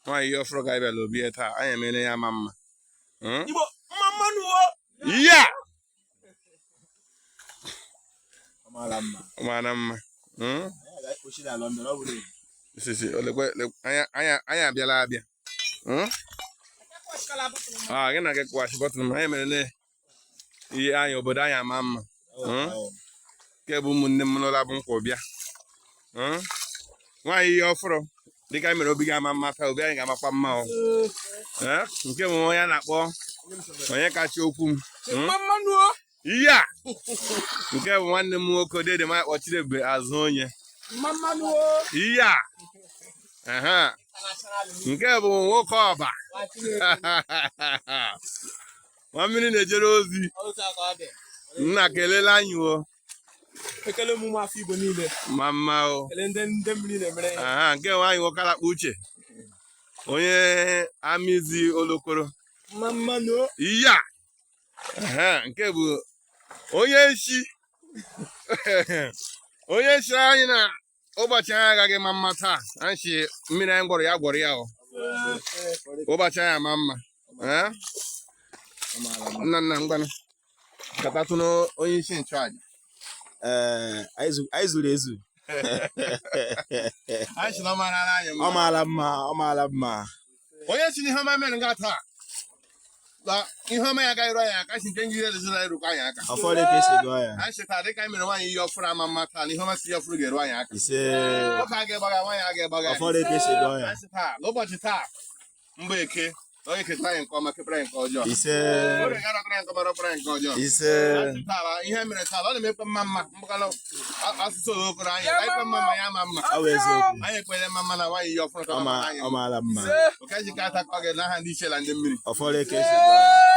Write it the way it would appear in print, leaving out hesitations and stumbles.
Nwaanyị ihe ọfụrụ ka anyị bịara obi ya taa, anyị emere ya ma mma. Igbo mma mma nụ o. Ihe a Ọ maara mma. Ọ mara mma. Anyị ga-ekpochi na London, ọ bụrụ Sisi, olekwe anyị abịala abịa. Ah, gị na gị kụwachi bọtụl m. Anyị mere na ihe anyị obodo anyị ama mma. Nke bụ ụmụnne m n'ụlọ bụ nkwụ bịa. Nwaanyị ihe ọfụrụ dịka anyị mere obi ga-ama mma taa, obi anyị ga-amakwa mma o. Nke bụ onye a na-akpọ onye kacha okwu m. Mma mma nụ o. Ihe a nke bụ nwanne m nwoke dede m akpọ Chidebube azụ onye. Mma mma nụ o. Ihe a aha nke bụ nwoke ọba nwa mmiri na-ejere ozi nna kelela anyị o. Ekele m ụmụafọ Igbo niile. Ma mma o. Ekele ndị ndị mmiri na-emere ihe. Aha nke nwaanyị nwoke alakpa uche onye amizi olokoro. Mma mma nụ o. Ihe a aha nke bụ onye nshi onye nshi anyị na ụbọchị anyị agaghị ma mma taa anyị si mmiri anyị gwọrọ ya gwọrọ ya o ụbọchị anyị ama mma. Eh? Nna nna ngwanụ katatụ onye isi nchụaja. Ee, anyị zuru ezu. Anyị si na ọ mara anyị mma. Ọ maara mma, ọ maara mma. Onye si n'ihe ọma mere nga taa na ihe ọma ya agaghị eru anyị aka si nke njide ezinụlọ erukwa anyị aka. Ụfọdụ ka esi gụọ ya. Anyị si taa dịka anyị mere nwaanyị ihe ọfụrụ ama mma taa na ihe ọma si ihe ọfụrụ ga-eru anyị aka. Ise. Nwoke a ga-egbaga, nwaanyị a ga-egbaga. Ụfọdụ ka esi gụọ ya. Anyị si taa n'ụbọchị taa mgbe eke na onye ketara anyị nke ọma kepụrụ anyị nke ọjọọ. Ise. Oge ga-arọtara anyị nke ọma rọpụrụ anyị nke ọjọọ. Ise. Anyị si taa ihe mere taa ọ na-emekpe mma mma mgbakalụ asụsụ olokoro anyị anyị kpe mma mma ya ama mma. Ọ bụ eziokwu. Anyị ekpere mma mma na nwaanyị ihe ọfụrụ ka Ọ ọ ma mara anyị ọ mma. maara mma. Oke ji ka atakọ gị n'aha ndị ichie na ndị mmiri. Ụfọdụ ka esi gụọ ya.